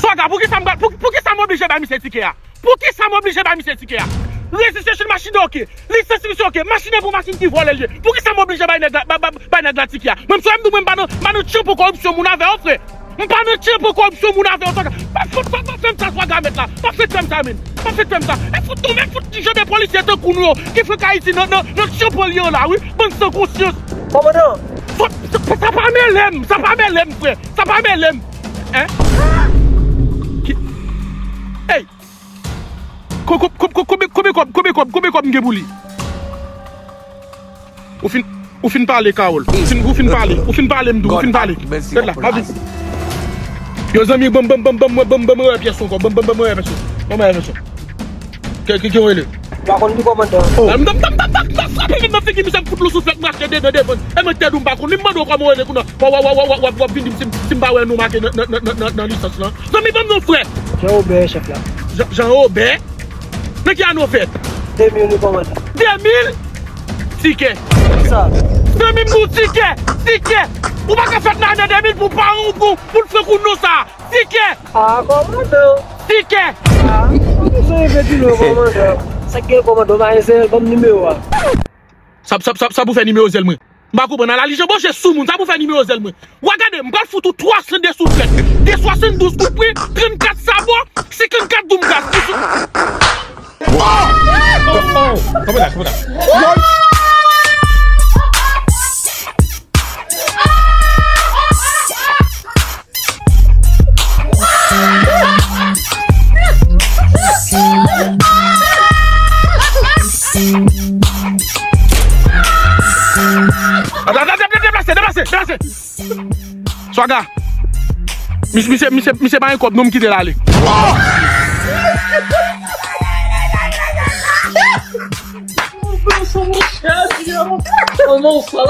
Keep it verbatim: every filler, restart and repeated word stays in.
Swaga, poukisa m, pou, poukisa m oblije bay misye tikè a? Poukisa m oblije bay misye tikè a? Registration machine, oke. Lisans misye, oke. Machin nan pou machin ki vòlè l ye. Poukisa m oblije bay nèg la, bay, bay, bay nèg la tikè a? Mwen, m sou M W, m pa nan, m pa nan tchanpo koripsyon moun avè w, frè. M pa nan tchanpo koripsyon moun avè w, Swaga. Pa fout, pa, pa fè m sa, Swaga, mèt la. Pa fout fè m sa, men. Pa fout fè m sa. E fout tonbe, fout janbe polisye tankou nou yo ki fè Ayiti nan, nan, nan tchanpo li yo la, wi. Bann san konsyans. Kòmandan. Fout, sa, sa pa mele m, sa pa mele m, frè. Sa pa mele m. Hein? Ki, hey! Ko-, ko-, ko-, ko-, konbyen, konbyen kòb, konbyen kòb, konbyen kòb m gen pou li? Ou fin, ou fin pale, Carole. Ou fin, ou fin pale, ou fin pale, m di w, ou fin pale. Gad la, pa vin. Yo, zanmi, ban m, ban m, ban m, ban m, ban m, ban m wè pyès ankò. Ban m, ban m, ban m wè pyès. Ban m wè pyès. Ke, ke, ke w rele? M pa konn ki kòmandan. Oh. M, m, m, m, m, m, m frape li nan figi misye, m fout li sou flèt, m rache dedan devan. E mwen tèt ou m pa konn. Li m mande w kòman w rele kounye a. W, w, w ap vin di m si, si m pa wè non make nan, nan, nan, nan, nan, nan lisans lan. Zanmi, ban m non, frè. Jean Robert, chèf la. Jean, Jean Robert? Nan ki ane w fèt? De mil, wi, kòmandan. De mil? Tikè. Sa. Zanmi m, di w tikè. Tikè. Ou pa ka fèt nan ane de mil pou paran w, pou, pou l fè kou non sa. Tikè. Ah, kòmandan. Tikè. Ah, ou bezwen rive pi lwen, kòmandan. Sa k gen, kòmandan, w pa gen zèl, ban m nimewo a. Sa, sa, sa, sa pou fè nimewo zèl mwen? M pa konprann, ala li jan bòche sou moun, sa pou fè nimewo zèl mwen? W a gade, m pral fout ou twa san de souflèt, de swasanndouz kout pwen, trannkat sabò, senkannkat doum gaz. Oh! Oh, oh, kanpe la, kanpe la. Deplase, deplase, deplase. Swaga. Mis-, misye, misye, misye pa gen kòb non, m kite l ale. Kòman w fè?